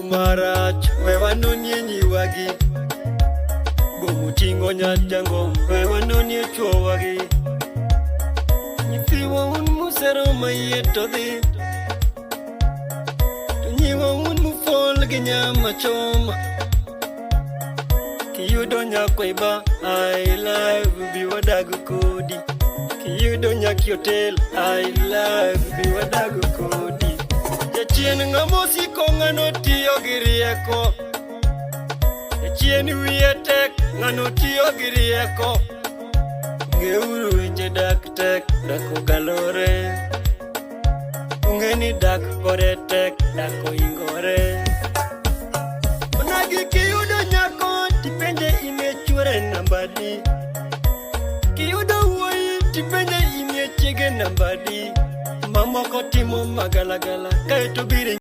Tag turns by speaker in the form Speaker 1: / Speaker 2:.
Speaker 1: Marach, we wanonie nyiwagi. Gomo ting'o nyajangom, we wanonie chuowagi. Nyithiwa un musero mayie to dhi. To nyiwa un mufol gi nyama choma. Kiyudo nyako iba, I love bi wadag kodi. Kiyudo nyaki hotel, I love bi wadag kodi. Jachien ng'ama osiko ng'ano tiyo gi rieko. Jachien wiye tek ng'ano tiyo gi rieko. Ng'euru weche dak tek, dak ogalore. Ung'e ni dak kore tek, dak oingore. Onagi kiyudo nyako tipenje ine chuore nambadi. Kiyudo wuoyi tipenje inie chiege nambadi. Mamoko timo magalagala kaeto bire.